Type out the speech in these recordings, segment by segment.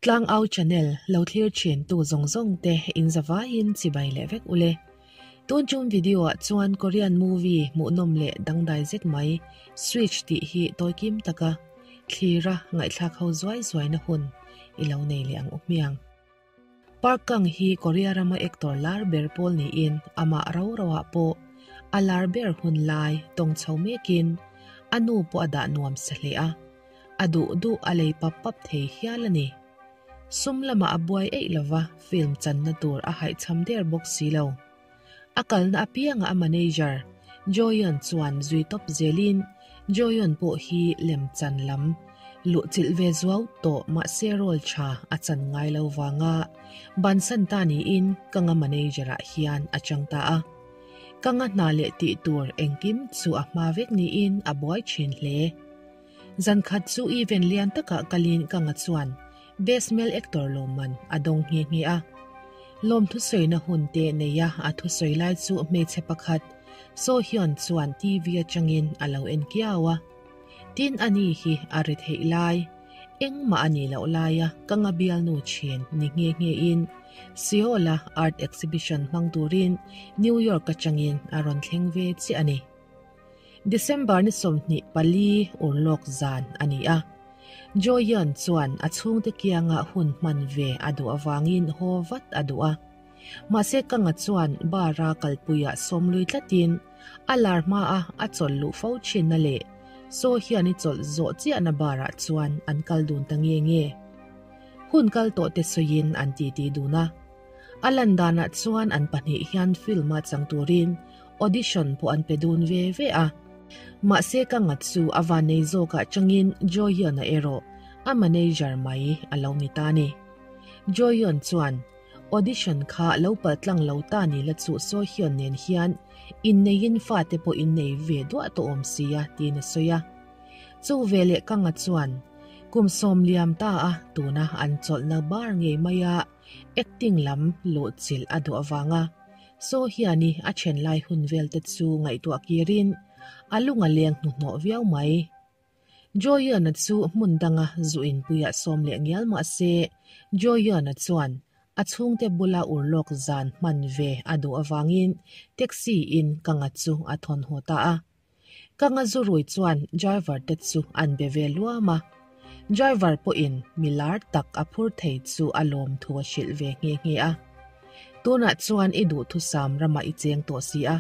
Tlangau channel lo thlir thin tu zawng zawng te in zavaiin chibai leh vek ule. Tun chung video ah chuan Korean movie hmuhnawm leh dangdai zet mai Switch tih hi tawikim taka thlira ngaihthlak ho zuai zuai na hun i lo nei leh ang u hmiang. Park Kang hi Korea rama actor lar ber pawl niin amah ro roah pawh a lar ber hun lai tawng chho mekin a nu pawh a dah nuam sa hle a, a duh duh a lei pap pap thei hial a ni. Sum lamah a buai eih lova film channa tur a haihchham der bawk si lo. A kalna apianga a manager Joyon chuan zui tawp zelin Joyon pawh hi lem chan lam luhchilh ve zuau tawh mahse role tha a chan ngai lo vanga bansan ta niin Kanga manager ah hian a chang ta a. Kanga hna leh tih tur engkim chu a hma vek niin a buai thin hle. Zankhat chu event lian takah kalin Kanga chuan Best Male Actor lawmman a dawng nghe nghe a. Lawm thusawina hun te neia a thusawi lai chu hmeichhe pakhat So Hyun chuan TV atangin a lo en kiau a. Tin ani hi a ri theih lai, engmah a nih loh laia ka nga bialnu thin ni nghe nghe in Seoul-a art exhibition hmang turin New York atangin a rawn thleng ve chiah a ni. December ni 24 urlawk zan a ni a. Joyeon chuan a chhungte kianga hun hman ve a duh avangin haw vat a duh a. Mahse Kanga chuan bar-a kalpuiah sawmlui tlatin a lar hmaa a chawlh luh fo thinna leh Saw hian i chawlh zawh chiahna bar-ah chuan an kal dun ta nge nge. Hun kal tawh te sawiin an titi dun a. A lan danah chuan an pahnih hian film-a chang turin audition pawh an pe dun ve ve a. Mahse Kanga chu a vannei zawkah changin Joyeon-a erawh a manager mai a lo ni ta ni. Joyeon chuan audition kha lo pal tlang lo ta ni la chu Sohyun nen hian inneiin fate pawh innei ve duah tawh awm sia tiin a sawi a. Chu veleh Kanga chuan kum sawm liam ta a tuna an chawlhna bar ngei maia acting lam luhchilh a duh avanga Saw hian-i a then lai hun vel te chu ngaihtuah kirin a lung a leng hnuhnawh viau mai. Joy-a chu hmun danga zu inpuiah sawm leh ngial mah se, Joy-a chuan a chhungte bula urlawk zan hman ve a duh avangin taxi in Kanga chu a thawn haw ta a. Kanga zu rui chuan driver te chu an be ve luam a. Driver pawhin mi lar tak a phur thei chu a lawm thu a hrilh ve nghe nghe a. Tunah chuan i duhthusam ramah i cheng tawh si a,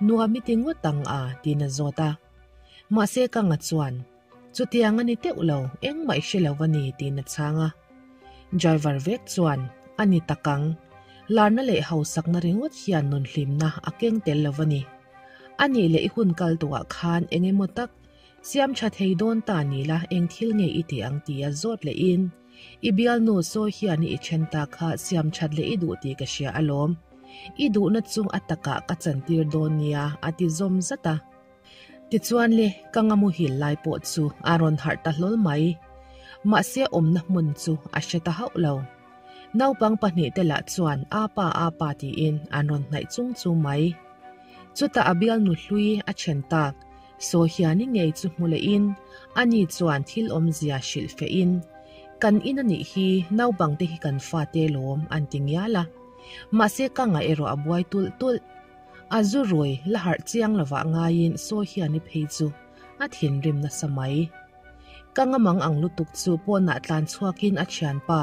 nuam i ti ngawt ang a tiin a zawt a. Mahse Kanga chuan, Chutiang a ni teuh lo, engmah i hre lo a ni tiin a chhang a. Driver vek chuan, A ni tak ang, larna leh hausakna ringawt hian nunhlimna a keng tel lo a ni. A nih leh i hun kal duhah khan eng emaw tak siam tha thei dawn ta ni la eng thil nge i tih ang tia zawt lehin i bialnu sawi hian i then ta kha siam that leh i duh tih ka hria alawm. I duhna chu a takah ka chantir dawn nia a ti zawm zat a. Tichuan le ka ngamuhil lai pawh chu a rawn harh ta hlawl mai. Mahse awmna hmun chu a hre ta hauh lo. Naupang pahnihte lah chuan apa apa tiin an rawn hnaih chung chung mai. Chutah a bialnu hlui a then tak Saw hian i ngei chu hmu lehin ani chuan thil awmzia hrilh fehin kan in anih hi naupangte hi kan fate lawm an ti ngial a. Mahse ka ngaih erawh a buai tulh tulh. A zu rui la harh chiang lovah ngaiin Saw hian i phei chu a thinrim nasa mai. Ka ngamang ang lutuk chu pawnah tlan chhuakin a thianpa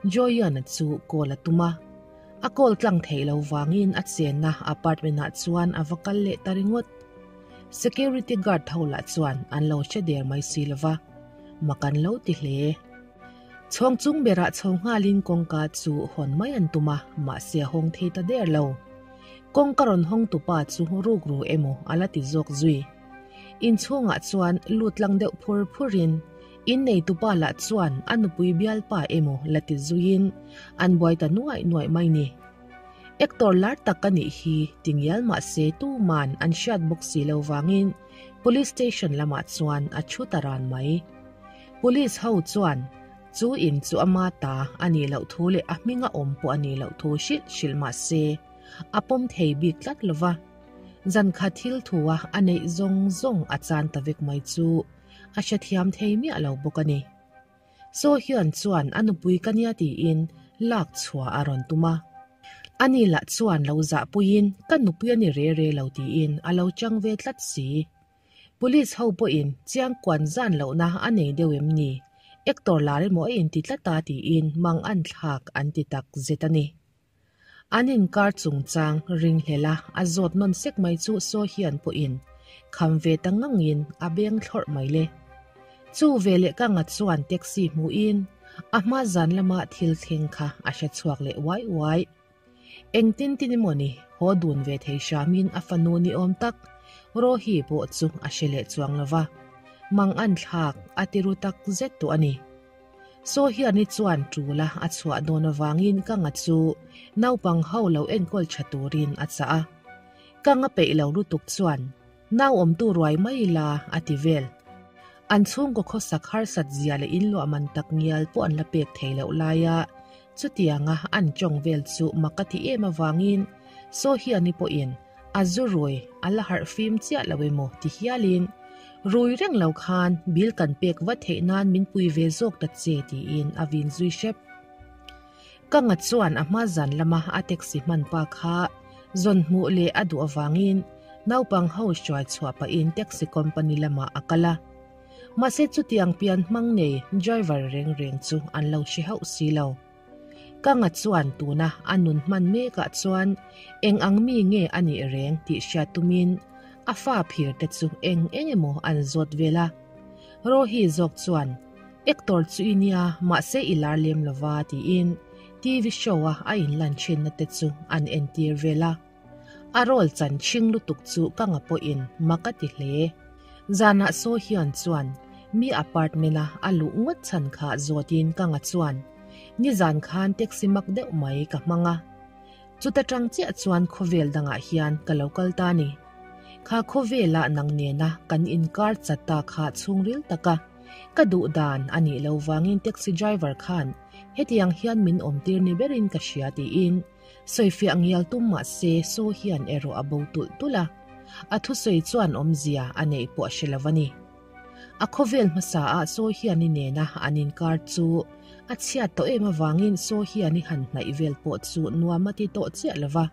Joy-a chu call a tum a. A call tlang theih lo vangin a chenna apartment-ah chuan a va kal leh ta ringawt. Security guard ho lah chuan an lo hre der mai si lova, mak an lo ti hle. Chhawng chung berah chho nghalin kawngka chu hawn mai an tum a, mahse a hawng thei ta der lo. Kawngka rawn hawng tupa chu ruk ru emaw a la ti zawk zui. Inchhungah chuan lut tlang deuh phur phurin innei tupa lah chuan a nupui bialpa emaw la ti zuiin an buai ta nuaih nuaih mai ni. Actor lar tak ka nih hi ti ngial mahse tuman an hriat bawk si lo vangin Police station lamah chuan a thu ta ran mai. Police ho chuan chu in chu ama ta a nih loh thu leh a hminga awm pawh a nih loh thu hrilh hrilh mahse a pawm thei bik tlat lova. Zan khat thil thua a neih zawng zawng a chan ta vek mai chu a hrethiam thei miah lo bawk a ni. Soo Hyun chuan a nupui ka nia tiin lak chhuah a rawn tum a. Ani lah chuan lo zahpuiin ka nupui a ni re re lo tiin a lo chang ve tlat si. Police ho pawhin chiang kuan zan lohna a nei deuh em ni? Actor lar emaw a inti tlat a tiin mang an thlak an ti tak zet a ni. An inkar chungchang ringhlel a a zawt nawn sek mai chu Saw hian pawhin kham ve ta ngangin a beng thlawrh mai le. Chu veleh ka nga chuan taxi hmuhin a hma zan lama thil thleng kha a hre chhuak leh uai uai. Engtin tin emaw ni haw dun ve thei hramin a fanu ni awm tak Rohi pawh chu a hre leh chuang lo va, mang an thlak a ti ru tak zet tawh a ni. Saw hian i chuan ṭula a chhuah dawn avangin ka nga chu naupang ho lo enkawl ṭha turin a chah a. Ka nga peih lo lutuk chuan nau awmtu ruai mai la a ti vel. An chhungkaw khawsak harsat zia leh inluah man tak ngial pawh an la pek thei loh laia chutianga an ṭawng vel chu mak a ti em avangin Saw hian i pawhin A zu rui a la harh fim chiah lo emaw ti hialin rui reng lo khan bill kan pek vat theih nan min pui ve zawk ta che tiin a vin zui hrep. Ka nga chuan a hma zan lama a taxi hman pa kha zawn hmuh leh a duh avangin naupang ho hruai chhuah pahin taxi company lamah a kal a. Mahse chutiang pian hmang nei driver reng reng chu an lo hre hauh si lo. Ka nga chuan tuna a nun hman mekah chuan eng ang mi nge a nih reng tih hriat tumin a fa phir te chu eng eng emaw an zawt vel a. Rohi zawk chuan, Actor chu i nia mahse i lar lem lova tiin TV show a a inlan thinna te chu an entir vel a. A role chan chhing lutuk chu ka nga pawhin mak a ti hle. Zanah Saw Hyun chuan mi apartment-a a luh ngawt chhan kha zawtin ka nga chuan nizan khan taxi mak deuh mai ka hmang a. Chuta tang chiah chuan khawvel dangah hian ka lo kal ta ni. Kha khawvela nang nena kan inkar chat ta kha chhungril taka ka duh dan a nih lo vangin taxi driver khan hetiang hian min awmtir ni berin ka hria tiin Sawifiah ngial tum mah se Saw hian erawh a bo tulh tulh a, a thusawi chuan awmzia a neih pawh a hre lo a ni. A khawvel hmasa ah Saw hian i nena an inkar chu a chhiat tawh em avangin Saw hian i han hnaih vel pawh chu nuam a ti tawh chiah lo va,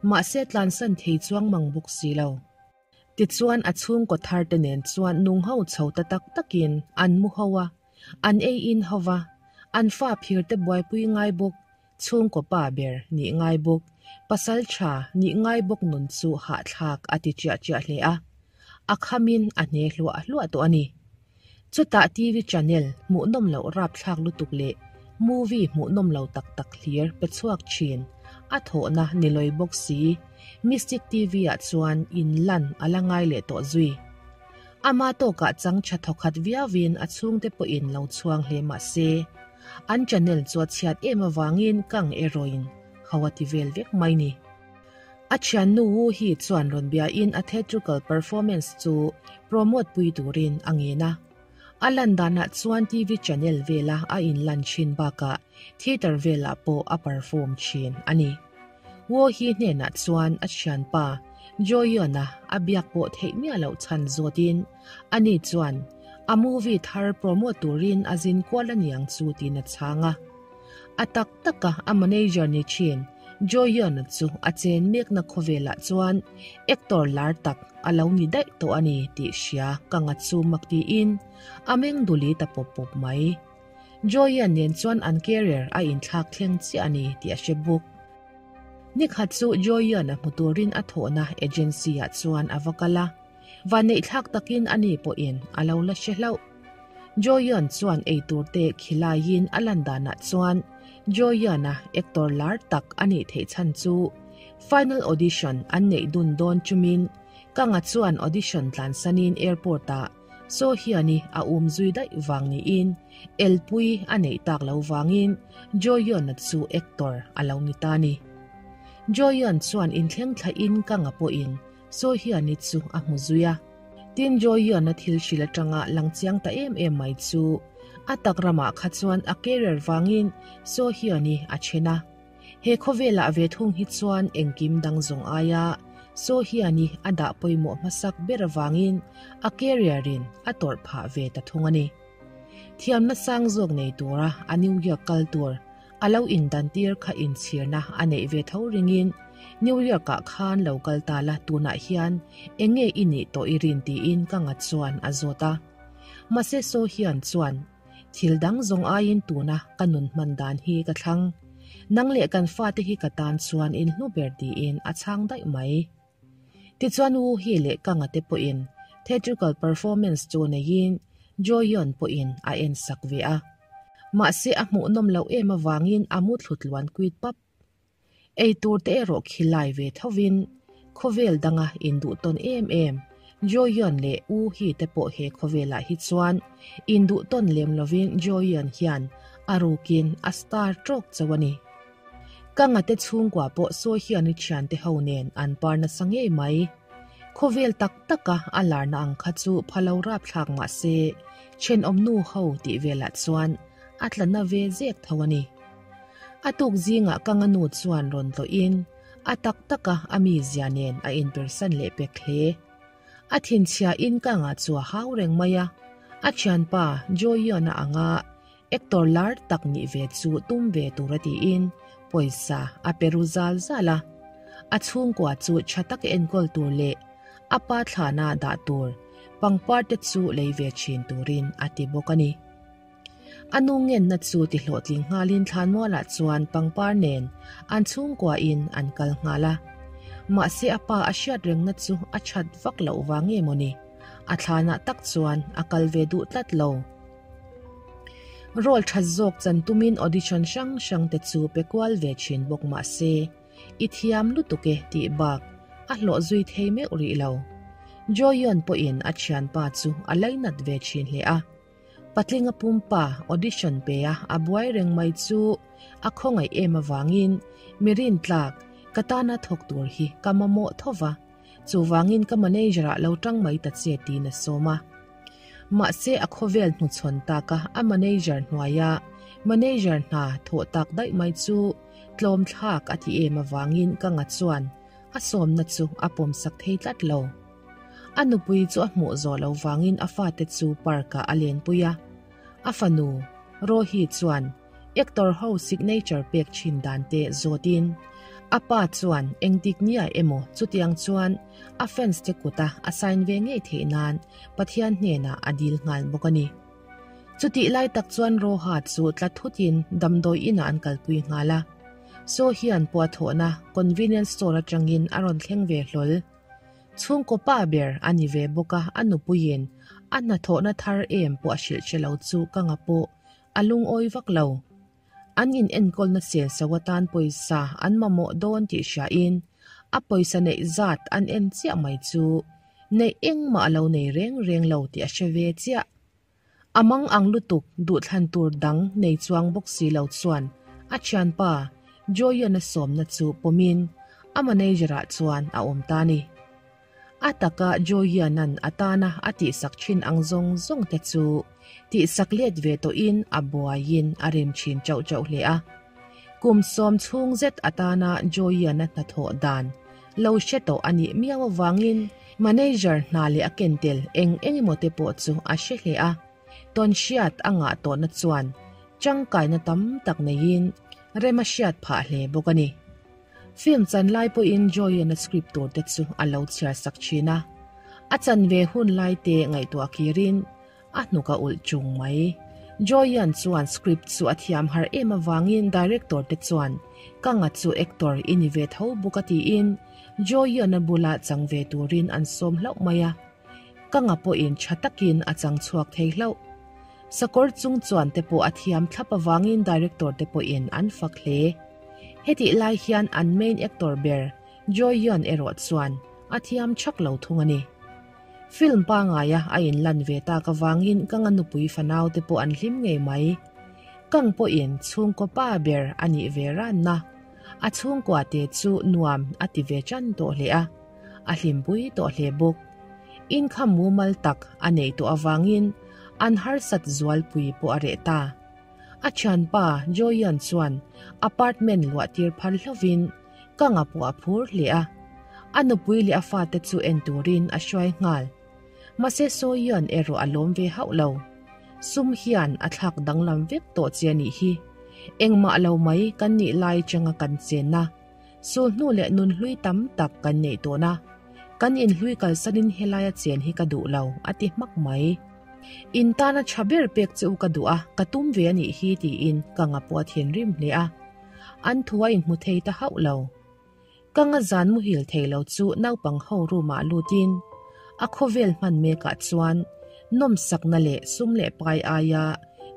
mahse tlansan thei chuang mang bawk si lo. Tichuan a chhungkaw thar te nen chuan nung ho chho ta tak takin an mu ho a, an ei in ho va, an fa phir te buaipui ngai bawk, chhungkaw pa ber nih ngai bawk, pasal tha nih ngai bawk nun chu hahthlak a ti chiah chiah hle a, a khamin a hne hluah hluah tawh a ni. Chutah TV channel hmuhnawm loh rapthlak lutuk leh movie hmuhnawm lo tak tak hlir pe chhuak thin a thawhna ni lawi bawk si, Mystic TV ah chuan in lan a la ngai leh tawh zui. Ama tawkah chang tha thawkhat viauin a chhungte pawhin lo chhuang hle mah se, an channel chu a chhiat em avangin kang erawhin ho a ti vel vek mai ni. A thiannu Wu Hee chuan rawn biain a theatrical performance chu promote pui turin a ngen a. A lan danah chuan TV channel vela a inlan thin bakah theatre velah pawh a perform thin a ni. Wu Hee hnenah chuan a thianpa Jo Yeon-a a biak pawh theih miah loh chhan zawtin ani chuan a movie thar promote turin a zin kual a niang chu tiin a chhang a. A tak taka a manager ni thin Joyon chu a chen mekna khawvelah chuan actor lar tak a lo ni daih tawh a ni tih hria ka nga chu mak tiin a meng duli ta pawp pawp mai. Joyon nen chuan an career a inthlak thleng chiah a ni tih a hre bawk. Nikhat chu Joyon a hmu turin a thawhna agency ah chuan a va kal a. Vanneihthlak takin a ni pawhin a lo la hre hlauh. Joyon chuan eitur te khilaiin a lan danah chuan Joyon-a actor lar tak a nih theih chhan chu final audition an neih dun dawn chumin Kanga chuan audition tlansanin airport-ah Soo Hyun-i a um zui daih vang niin elpui a neih tak lo vangin Joyon-a chu actor a lo ni ta ni. Joyon chuan inthleng thlahin Kanga pawhin Saw hian i chu a hmu zui a. Tin Joy-Yeon-a thil hrilh atanga lang chiang ta em em mai chu a tak ramah kha chuan a career vangin Saw hian-i a then a. He khawvelah ve thung hi chuan engkim dang zawng aia Saw hian-i a dah pawimawh hmasak ber avangin a career-in a tawrh phah ve ta thung a ni. Thiamna sang zawk nei tura a New York kal tur a lo indantir kha inchhirna a neih ve tho ringin New York-ah khan lo kal ta la tunah hian eng nge i nih tawh i rin tiin ka nga chuan a zawt a. Mahse Saw hian chuan thil dang zawng aiin tuna ka nun hman dan hi ka thlang. Nang leh kan fate hi ka tan chuan in hlu ber tiin a chhang daih mai. Tichuan Wu He leh Kang-a te pawhin theatrical performance chu neiin Jo-yeon pawhin a en sak ve a. Mahse a hmuhnawm loh em avangin a mu thlu tluan kuit pap. Ei tur te erawh khilai ve thovin khawvel danga induh tawn em em Jo-yeon leh Wu He te pawh he khawvelah hi chuan induh tawn lem lovin Jo-yeon hian a rukin a star tawk chauh a ni. Ka ngate chhungkua pawh sawi hian i thiante ho nen an par nasa ngei mai. Khawvel tak taka a larna ang kha chu phalo rapthlak mah se, thenawm nu ho tih velah chuan a tla na ve zek tho a ni. A tuk zingah ka nganu chuan rawn tlawhin a tak taka a mizia nen a inpersan leh pek hle. A thinchhia in ka ngah chu a hau reng mai a, a thianpa Joy-a anga Actor lar tak nih ve chu tum ve tur a tiin pawisa a pe ru zal zal a. A chhungkua chu tha taka enkawl tur leh a pa thlana dah tur pangpar te chu lei ve thin turin a ti bawk a ni. A nu ngenna chu ti hlawhtling nghalin thlanmualah chuan pangpar nen an chhungkuain an kal nghal a. Mahse a pa a hriat rengna chu a that vak loh vang nge mawni a thlanah tak chuan a kal ve duh tlat lo. Role that zawk chan tumin audition hrang hrang te chu pe kual ve thin bawk mah se, i thiam lutuk e tih bak a hlawh zui thei meuh rih lo. Joyon pawhin a thianpa chu a lainat ve thin hle a. Patlinga pumpa audition pe a a buai reng mai chu a khawngaih em avangin mi rintlak ka tana thawk tur hi ka mamawh tho va, chuvangin ka manager ah lo tang mai ta che tiin a sawm a. Mahse a khawvel hnuchhawn taka a manager hnuaia manager hna thawh tak daih mai chu tlawm thlak a ti em avangin ka nga chuan a sawmna chu a pawmsak thei tlat lo. A nupui chu a hmuh zawh lo vangin a fate chu park ah a lenpui a. A fanu, Rohi chuan Actor ho signature pek thin dan te zawtin a pa chuan engtik nia emaw chutiang chuan a fans te kuta a sign ve ngei theih nan Pathian hnenah a dil nghal bawk a ni. Chutih lai tak chuan Roha chu tla thutin damdawi inah an kalpui nghal a. Saw hian puathawhna convenience store atangin a rawn thleng ve hlawl. Chhungkaw pa ber a ni ve bawk a, a nupuiin a hnathawhna thar em pawh a hrilh hre lo chu ka nga pawh A lungawi vak lo. An in enkawlna senso atan pawisa an mamawh dawn tih hriain a pawisa neih zat an en chiah mai chu neih engmah a lo nei reng reng lo tih a hre ve chiah. A mang ang lutuk duhthlan tur dang nei chuang bawk si lo chuan a thianpa Joy-a'n a sawmna chu pawmin a manager-ah chuan a awm ta a ni. A taka Joy-a'n a tana a tihsak thin ang zawng zawng te chu tihsak let ve tawhin a buaiin a rim thin chauh chauh hle a. Kum sawm chhung zet atana Joy-a'n a hnathawh dan lo hre tawh a nih miau avangin manager hna leh a ken tel eng eng emaw te pawh chu a hre hle a. Tawnhriat a ngah tawhna chuan tangkaina tam tak neiin rem a hriat phah hle bawk a ni. Film chan lai pawhin Joy-a'n a script tur te chu a lo chhiar sak thin a. A chan ve hun lai te ngaihtuah kirin a hnuk a ulh chung mai. Joy-a'n chuan script chu a thiam har em avangin director te chuan ka nga chu actor i ni ve tho bawk a tiin Joy-a'n a bula chang ve turin an sawm hlauh mai a. Ka nga pawhin tha takin a chang chhuak thei hlauh. Sakawr chung chuan te pawh a thiam thlap avangin director te pawhin an fak hle. Hetih lai hian an main actor ber Joy Yeon erawh chuan a thiam chak lo thung a ni. Film pangaia a inlan ve tak avangin Kang a nupui fanau te pawh an hlim ngei mai. Kang pawhin chhungkaw pa ber a nih ve ranna a chhungkua te chu nuam a ti ve tan tawh hle a, a hlimpui tawh hle bawk. Income mumal tak a neih tawh avangin an harsat zualpui pawh a reh ta. A thianpa Joyan chuan apartment luah tir phal hlovin ka ngapuah a phur hle a. A nupui leh a fate chu en turin a hruai nghal. Mahse Soyeon erawh a lawm ve hauh lo. Sum hian a thlak danglam vek tawh che a nih hi. Engmah lo mai kan nih lai changa kan chenna, sulhnu leh nunhlui tam tak kan neih tawhna, kan inhlui kalsanin helaia chen hi ka duh lo, a ti hmak mai. In tana tha ber pek che u ka duh a, ka tum ve a nih hi tiin ka ngapuah thinrim hle a. An thu a inhmu thei ta hauh lo. Ka nga zan muhil thei lo chu naupang ho room ah lutin a khawvel hman mekah chuan nawmsakna leh sum leh pai aia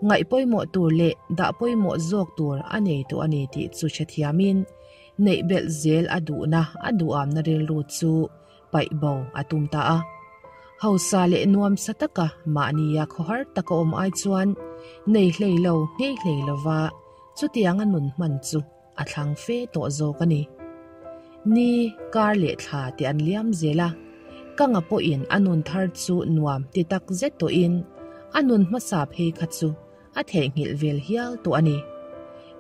ngaih pawimawh tur leh dah pawimawh zawk tur a nei tawh a ni tih chu hrethiamin neih belh zel a duhna a duhamna rilru chu paih bo a tum ta a. Hausa leh nuamsa taka mahnia khawhar taka awm ai chuan nei hlei lo nghei hlei lova chutianga nun hman chu a thlang fe tawh zawk a ni. Ni, kar leh thla te an liam zel a, ka nga pawhin a nun thar chu nuam ti tak zet tawhin a nun hmasa phei kha chu a theihnghilh vel hial tawh a ni.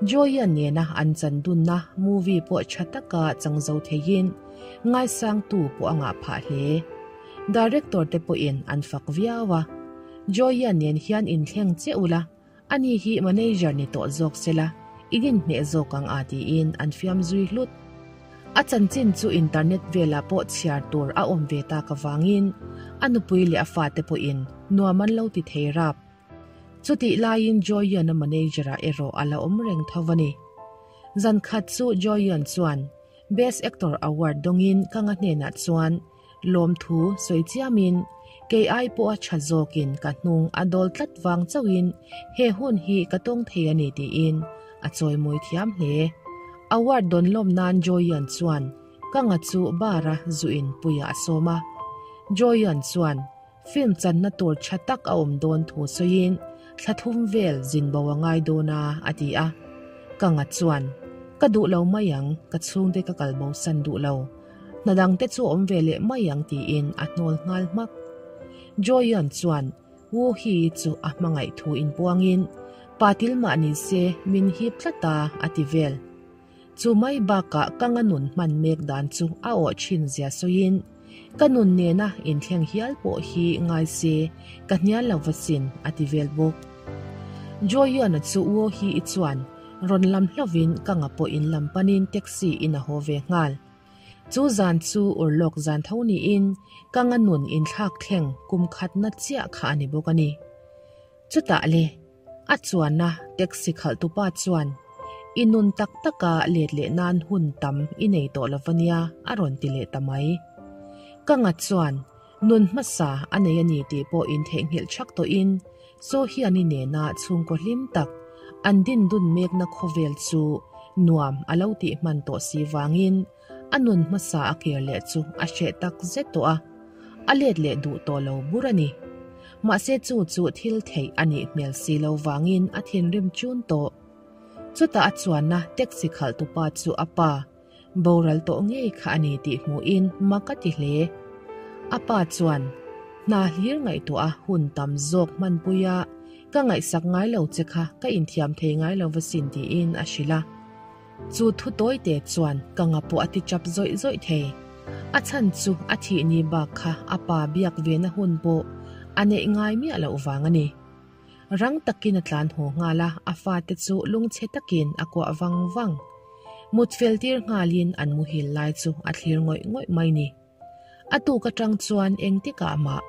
Joya nena an chan dunna movie pawh tha taka chang zo theihin ngaisangtu pawh a ngah phah hle. Director te pawhin an fak viau a, Joya nen hian inthleng che ula, Ani hi manager ni tawh zawk sela, i inhmeh zawk ang a tiin an fiam zui hlut. A chanchin chu internet velah pawh chhiar tur a awm ve tak avangin a nupui leh a fate pawhin nuam an lo ti thei rap. Chutih laiin Joy-an a manager-ah erawh a la awm reng tho a ni. Zan khat chu Joy-an chuan Best Actor Award dawngin ka nga hnenah chuan Lawmthu sawi chiamin, kei ai pawha tha zawkin ka hnung a dawl tlat vang chauhin he hun hi ka tawng thei a ni tiin a chawimawi thiam hle. Award dawn lawm nan Joyan chuan ka nga chu bar-a zu in puiah a sawm a. Joyan chuan film channa tur tha tak a awm dawn thu sawiin thla thum vel zin bo a ngai dawn a a ti a. Ka nga chuan, Ka duh lo mai ang, ka chhungte ka kal bosan duh lo. Hna dangte chu awm ve leh mai ang tiin a hnawl nghal hmak. Joy-a'n chuan Wu Hee chu a hmangaih thu inpuangin, Pa til mah ni se min hip tlat a, a ti vel. Chu mai bakah ka nga nun hman mek dan chu a awh thin zia sawiin, Ka nun nena inthleng hial pawh hi ngai se ka hnial lo va sin, a ti vel bawk. Joy-a'n chu Wu Hee-i chuan rawn lam hlovin ka nga pawh in lam panin taxi in a haw ve nghal. Chu zan chu urlawk zan tho niin ka nga nun inthlak thleng kum khatna chiah kha a ni bawk a ni. Chutah le, a chuanna taxi khalhtupa chuan i nun tak taka let leh nan hun tam i nei tawh lo va nia a rawn ti leh ta mai. Ka nga chuan nun hmasa a nei a ni tih pawh intheihnghilh thak tawhin Saw hian i nena chhungkaw hlim tak an din dun mekna khawvel chu nuam a lo tih hman tawh si vangin a nun hmasa a kir leh chu a hreh tak zet tawh a, a let leh duh tawh lo bur a ni. Mahse chu chu thil theih a nih hmel si lo vangin a thinrim chun tawh. Chutah a chuanna taxi khalhtupa chu a pa Boral tawh ngei kha a ni tih hmuhin mak a ti hle. A pa chuan, Hna hlir ngaihtuah a hun tam zawk hmanpui a, ka ngaihsak ngai lo che kha ka inthiam thei ngai lo va sin tiin a hrilh a. Chu thu tawite chuan ka ngapawh a ti chap zawih zawih thei. A chhan chu a thih ni bak kha a pa biak vena hun pawh a neih ngai miah loh vang a ni. Rang takin a tlan haw nghal a, a fate chu lungchhe takin a kuah vang vang. Mut fel tir nghalin an muhil lai chu a thlir ngawih ngawih mai ni. A tuk atang chuan engtikah mah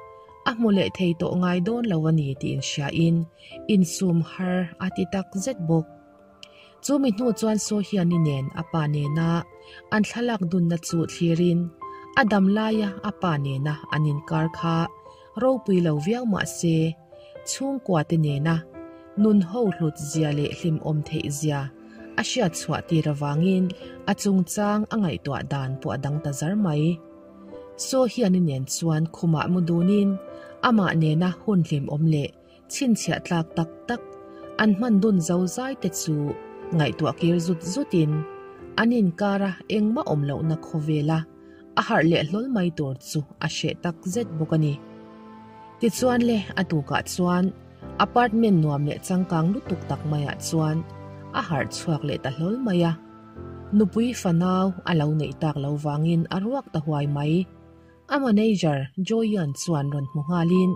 a hmu leh thei tawh ngai dawn lo a ni tih inhriain insum har a ti tak zet bawk. Chu mi hnu chuan Sohiani nen a pa nena an thlalak dunna chu thlirin a dam laia a pa nena an inkar kha ropui lo viau mah se chhungkua te nena nun ho hlut zia leh hlimawm theih zia a hriat chhuah tir avangin a chungchang a ngaihtuah dan pawh a dang ta zar mai. Sohiani nen chuan khumah mu dunin amah nena hun hlimawm leh Chhinchhiah tlak tak tak an hman dun zo zai te chu ngaihtuah kir zut zutin an inkara engmah awm lohna khawvela a harh leh hlawl mai tur chu a hreh tak zet bawk a ni. Tichuan le a tukah chuan apartment nuam leh changkang lutuk tak maiah chuan a harh chhuak leh ta hlawl mai a. Nupui fanau a lo neih tak lo vangin a ruak ta huai mai. A manager Joyan chuan rawn hmu nghalin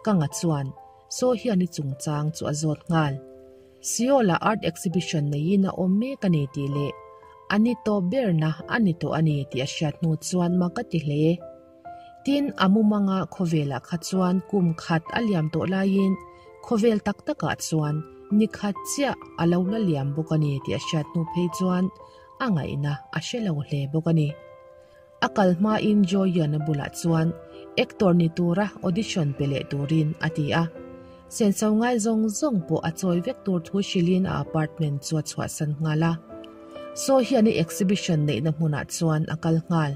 ka nga chuan Soo-Hyun-i chungchang chu a zawt nghal. Seoul-ah art exhibition neiin a awm mek a ni tih leh a ni tawp berna a ni tawh a ni tih a hriat hnu chuan mak a ti hle. Tin, a mumanga khawvelah kha chuan kum khat a liam tawh laiin khawvel tak takah chuan ni khat chiah a lo la liam bawk a ni tih a hriat hnu phei chuan a ngaihna a hre lo hle bawk a ni. A kal hmain Joy-Yeon-a bulah chuan actor ni tura audition pe leh turin a ti a. Senso ngai zawng zawng pawh a chawi vek tur thu hrilhin a apartment chu a chhuahsan nghal a. Saw hian i exhibition neihna hmunah chuan a kal nghal.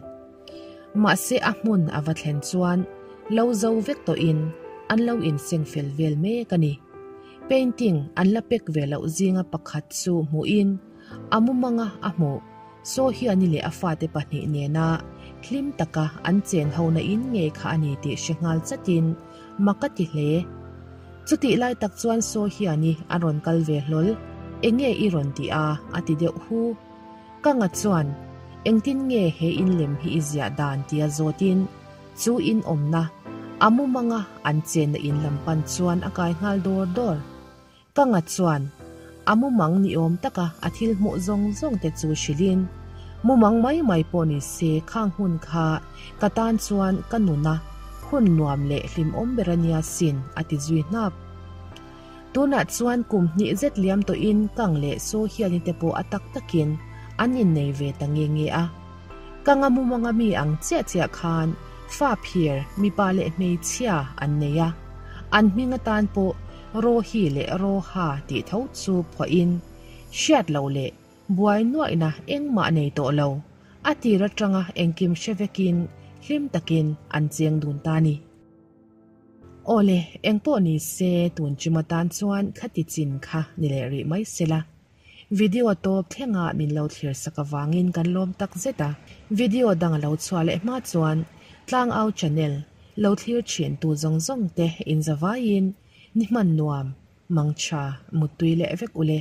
Mahse a hmun a va thlen chuan lo zo vek tawhin an lo inseng fel vel mek a ni. Painting an la pek ve loh zinga pakhat chu hmuhin a mumanga a hmuh. Saw hian i leh a fate pahnih nena hlim taka an chen hona in ngei kha a ni tih hre nghal chatin mak a ti hle. Chutih lai tak chuan Saw hian i a rawn kal ve hlawl, Enge i rawn tih a? a ti deuh hu. Kanga chuan, Engtin nge he in lem hi i ziah dan tia zawtin chu in awmna, a mumanga an chenna in lam pan chuan a kai nghal dawr dawr. Ka nga chuan a mumang ni awm taka a thil hmuh zawng zawng te chu hrilhin, Mumang mai mai pawh ni se khang hun kha ka tan chuan ka nuna hun nuam leh hlimawm ber a nia sin a ti zui hnap. Tunah chuan kum hnih zet liam tawhin Kang leh Saw hian te pawh a tak takin an innei ve ta nge nge a. Ka nga mumanga mi ang chiah chiah khan fa phir mipa leh hmeichhia an nei a, an hming atan pawh Rohi leh Roha tih tho chu phuahin hriat loh leh buai nuaihna engmah nei tawh lo, a tir atanga engkim hre vekin hlim takin an cheng dun ta ni. Aw le, engpawh ni se tun chim atan chuan khati chin kha ni leh rih mai sela. Video tawp thlenga min lo thlir sak avangin kan lawm tak zet a, video dang a lo chhuah leh hma chuan Tlangau channel lo thlir thin tu zawng zawng te in zavaiin ni hman nuam, mangtha, muttui leh vek ule.